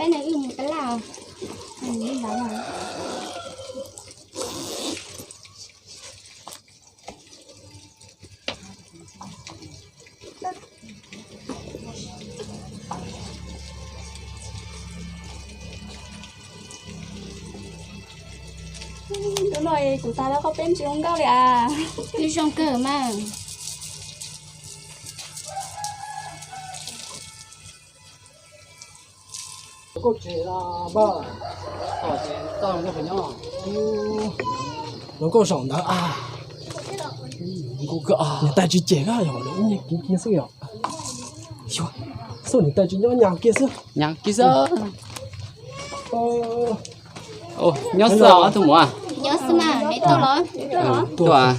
Tab nws wb mus tab laj. Tus no kuv tas lawm, qhov peb tsis zoo nkauj li as. Wb zoo kawg mas. Zoo nkauj saum ntawd. Niam tais tsis cem koj, ib nyuag kiv kiag xwb yom. Xub niam tais tsis nyob, nyas kiag xwb. Nyas kiag xwb. Nyob xwb os tus muam. Nyob xwb mas, neb tuaj los? Tuaj.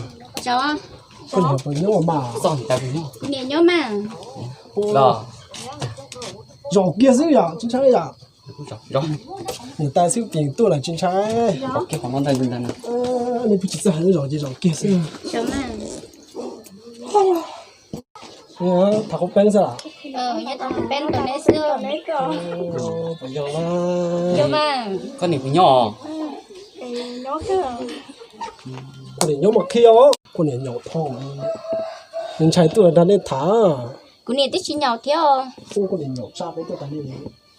Koj niam puas nyob mas? Niam nyob mas. Zaum kiag xwb yom, tsis ntshai yom. Niam tais xwb pem tuaj lawm tsis ntshai. Nej pheej tsis txawj hais zaum ces zaum kiag xwb. Tham qhov peeb xwb. Puas yog? Koj niam puas nyob? Koj niam nyob mas qhia os. Koj niam nyaum dhau, ntshai tuaj nrog nej tham. Kuv niam twb tsis nyaum thiab os. Koj niam nyaum tshaj peb tuaj tas li,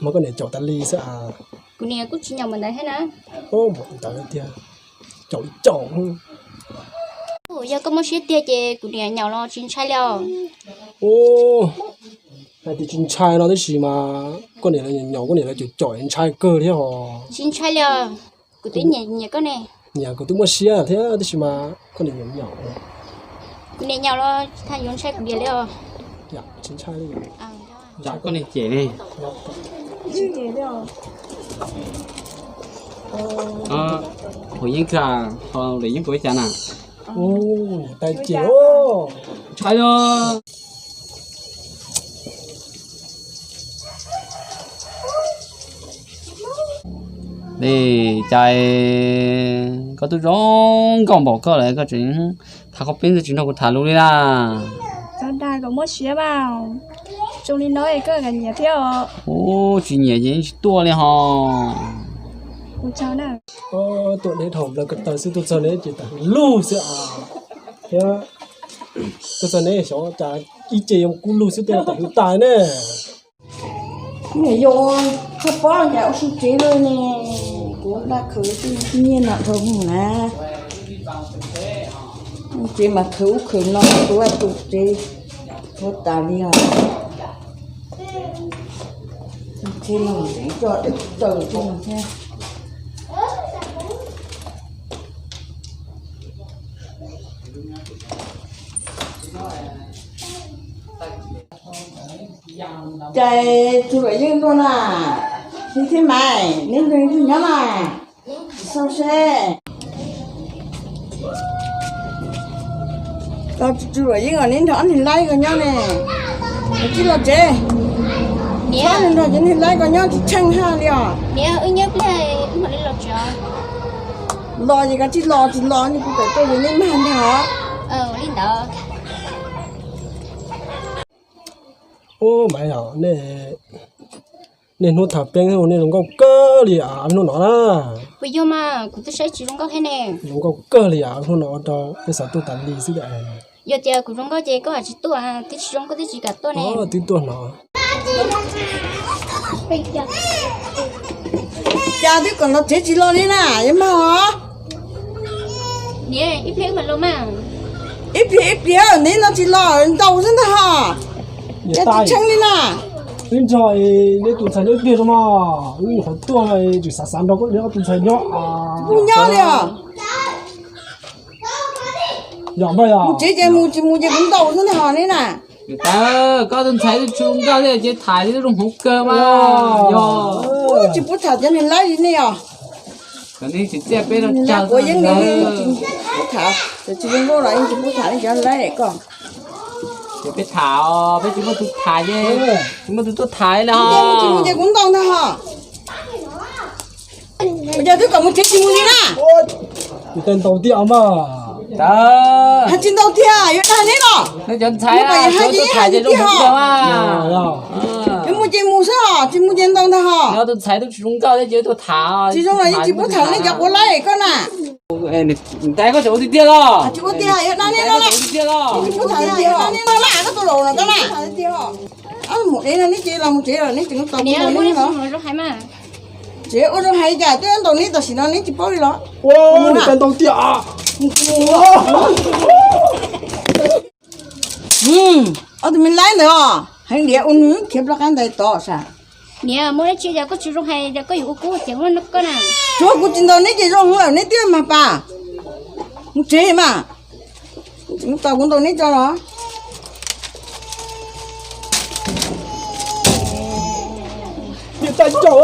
mas koj niam caum tas li xwb as. Kuv niam kuj tsis nyaum npaum ntawd thiab na. Npaum ntawd tiag, caum li caum. Yog koj muaj siab tiag ces kuv niam nyaum los tsis ntshai li os. Hais tias tsis ntshai no tab sis mas koj niam lawv nyaum, koj niam lawv caum caum ntshai kawg thiab os. Tsis ntshai li os, kuv twb nyiam nyiam koj ne. Nyiam kuv twb muaj siab thiab tab sis mas koj niam nyaum. Kuv niam nyaum los tsis tas yuav ntshai kuv niam li os. Tsis ntshai li. Koj niam cem ne. Kuv yeej kawg, ho lwm yeej puas cas na. Tais cem, ntshai os. Dej, cas koj twb zoo nkauj npaum koj lawm koj tseem tham qhov peb ntxwg tsis nrog kuv tham lus li na. Koj dag kom muaj siab mas, zoo li no koj nyiam thiab os. Ub, tsis nyiam ces yeej tsis tuaj li ho. Tuaj neb dhau plaws ko taw xwb, tuaj txog neb ces tas lug xwb as. Thiab tuaj txog neb xyov cas ib ce yuav kub lug xwb tej tas lug tas ne. Yog koj pab cas ua si tsev lawm ne, kuv daj khawv nyiaj no dhau mus na. Tsev mas khawv ub khawv no, tu vaj tu tsev, ua tas li os. Tsev no tseem coj dej taw thiab no thiab. Cas Tsu Luam Yeej tuaj na, Hli thiab Maiv, neb nrog Hli nyob na, xauj seb. Tau Tsu Luam Yeej os, neb nrog ob niag laib ko nyob ne, tsis los tsev. Ob niag nrog cov niag laib ko nyob tsis tsheej haj li os. Los ces kav tsij los, tsis los ces kuv tawm tuaj ces neb mag ntag os. Li ntawd. Ub, Maiv, nej hnub tham peeb nej zoo nkauj kawg li hnub no na. Puas yog mas, kuv twb saib tsis zoo nkauj thiab ne. Zoo nkauj kawg li hnub no rau peb xav tuaj tas li xwb. Yog tias kuv zoo nkauj ces koj haj tsis tuaj, twb tsis zoo nkauj twb tsis kam tuaj ne. Twb tuaj hnov. Cas twb kom los tsev tsis los li na, yuav mag os. Ib pliag ib pliag neb no tsis los ntau xwb ntag ho. Cas tsis tsheej li na. Wb nrog neb tus ntxhais nyob ib pliag rau mas, wb nyuam qhuav tuaj tseem xav xav nrog koj neb ob tus ntxhais nyob. Kuj nyob li os. Yog npawg yog. Mus tsev ces mus, tsis mus ces kuv ntaus xwb ntag ho neb na. Koj tus ntxhais twb tsis zoo nkauj thiab ces tham li twb zoo hmoov kawg mas. Yog tsis pub tham cov niag laib li nej os. Kom nej tsis txiaj peb rau niag laib quav yeeb li, tsis pub tham, tsis zoo nkauj los yeej tsis pub tham li cov laib ko. Ces peb tham os, peb tsis muaj tus tham ces tsis muaj tus tuaj tham li os. Tsis mus ces kuv ntaus ntag ho. Ua cas twb kom mus tsev tsis mus li na. Kuv tej ntaus tiag mas. Hais tsis ntaus tiag, yuav dag neb los. Neb cov ntxhais, yuav tham ces zoo tiag ho. Yuav mus ces mus xwb os, tsis mus ces ntaus ntag. Nws tus ntxhais twb tsis zoo nkauj thiab ces tuaj tham. Tsis zoo los yeej tsis pub tham nej cov quav laib koj na. Tais koj tseem ua tiag tiag los? Tsis ua tiag, yog dab nej no. Tsis pub tham tiag, nej no na, koj tus laus no koj na. Mus tsev no, neb ces los mus tsev los neb tseem tau ua zoo hais li cas twb ntaus neb tam sim no neb tsis paub li los? Ua, nws tau ntaus tiag. Ob tug me laib ntawd os, heev diav ua nws khiav ploj qab ntais tod sas. Niam, muaj dab tsi yog koj tsis zoo hais, yog koj yuav ua kub ces muab koj na. Tsuav kuv tsis ntaus neb ces zoo lawm, neb twb mag pas. Mus tsev mas, tsis mus tos kuv ntaus neb tso los. Niam tais caum,